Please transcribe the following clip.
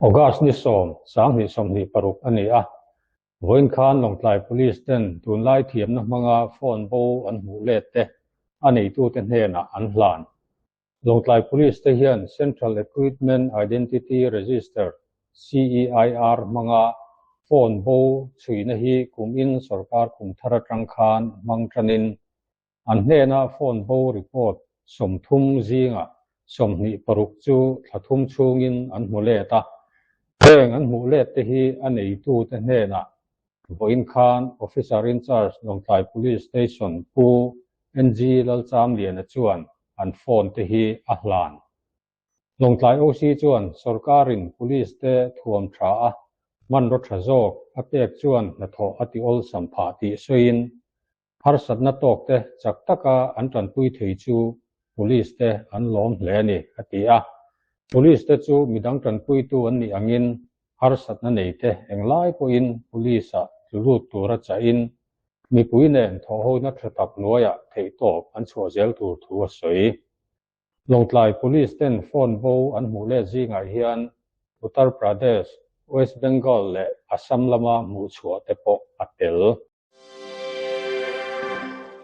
August ni 10, 2026 a ni a. Vawiin khan Lawngtlai Police ten tunlai thiamna hmanga phone bo an hmuh let te a neitute hnenah an hlan. Lawngtlai Police te hian Central Equipment Identity Register, CEIR, hmanga phone bo chhuina hi kumin sorkar kum thar atang khan hmang tanin An hnena phone bo report 30 zingah 26 chu thla thum chhungin an hmu let a. Heng an hmuh let te hi a neitute hnenah vawiin khan Officer in Charge Lawngtlai Police Station Pu NG Lalchamliana chuan an phone te hi a hlan. Lawngtlai OC chuan sorkarin Police te thuam tha a, hmanraw tha zawk a pek chuan hnathawh a ti awlsam phah tih sawiin Harsatna tawk te chak taka an tanpui thei chu Police te an lawm hle a ni, a ti a. Police te chu midang tanpuitu an nih angin harsatna nei te englai pawhin Police-ah tlu lut tura chahin mipui nen thawhhona tha tak hnuaiah theihtawp an chhuah zel tur thu a sawi. Lawngtlai Police ten phone bo an hmuh let zingah hian Uttar Pradesh, West Bengal leh Assam lama hmuhchhuah te pawh a tel.